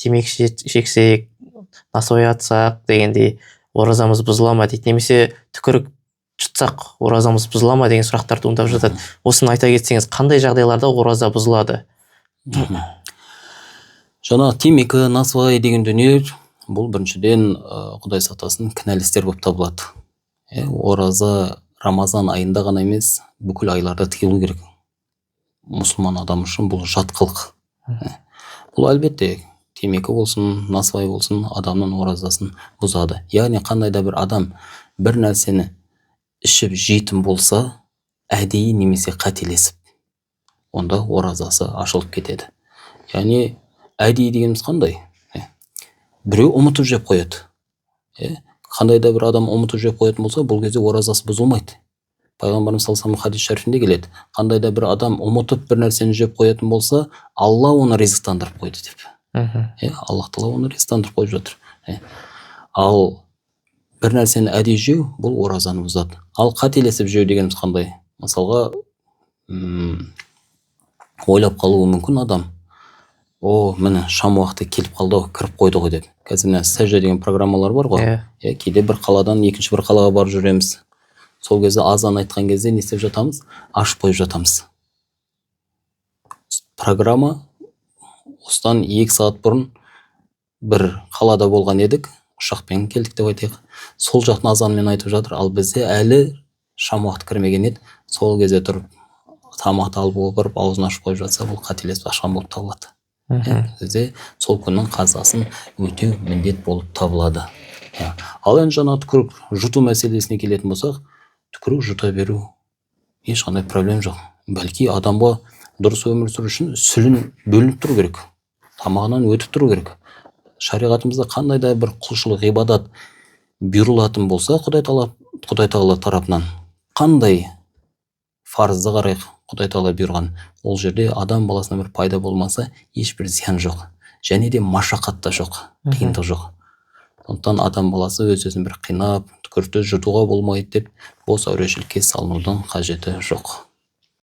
Темекі шексек, насвай атсақ дегендей, оразамыз бұзыла ма дейді, немесе түкірік жұтсақ, оразамыз бұзыла ма деген сұрақтар туындап жатады. Осыны айта кетсеңіз, қандай жағдайларда ораза бұзылады? Жаңағы темекі, насвай деген дүние, бұл біріншіден, құдай сақтасын, кінәлі істер болып табылады. Ораза Рамазан айында ғана емес, бүкіл айларда тыйылу керек. Мұсылман адам үшін бұл жат қылық. Бұл әлбетте темекі болсын, насвай болсын, адамның оразасын бұзады. Яғни қандай да бір адам бір нәрсені ішіп жейтін болса, әдейі немесе қателесіп, онда оразасы ашылып кетеді. Яғни әдейі дегеніміз қандай? Біреу ұмытып жеп қояды. Қандай да бір адам ұмытып жеп қоятын болса, бұл кезде оразасы бұзылмайды. Пайғамбарымыз саллаллаху алейхи хадис шәрифінде келеді: қандай да бір адам ұмытып бір нәрсені жеп қоятын болса, Алла оны ризықтандырып қойды деп. Аллах тағала оны ризықтандырып қойып жатыр. Ал бір нәрсені әдейі жеу, бұл оразаны бұзады. Ал қателесіп жеу дегеніміз қандай? Мысалға, ойлап қалуы мүмкін адам: «О, міне, шам уақыты келіп қалды ау, кіріп қойды ғой», – деп. Қазір мына Сәжде деген программалар бар ғой. Иә, кейде бір қаладан екінші бір қалаға барып жүреміз. Сол кезде азан айтқан кезде не істеп жатамыз? Ашып қойып жатамыз программа. Осыдан 2 сағат бұрын бір қалада болған едік, ұшақпен келдік деп айтайық. Сол жақтың азанымен айтып жатыр, ал бізде әлі шам уақыты кірмеген еді. Сол кезде тұрып, тамақты алып отырып, аузын ашып қойып жатса, бұл қателесіп ашқан болып табылады. Бізде сол күннің қазасын өтеу міндет болып табылады. Иә. Ал енді жаңағы түкірік жұту мәселесіне келетін болсақ, түкірік жұта беру ешқандай проблема жоқ. Бәлки адамға дұрыс өмір сүру үшін сүлін бөлініп тұру керек, тамағынан өтіп тұру керек. Шариғатымызда қандай да бір құлшылық, ғибадат бұйырылатын болса, Құдай тағала тарапынан, қандай фарызды қарайық, Құдай тағала бұйырған, ол жерде адам баласына бір пайда болмаса, ешбір зиян жоқ және де машақат та жоқ, қиындық жоқ. Сондықтан адам баласы өз өзін бір қинап, түкірікті жұтуға болмайды деп бос әурешілікке салынудың қажеті жоқ.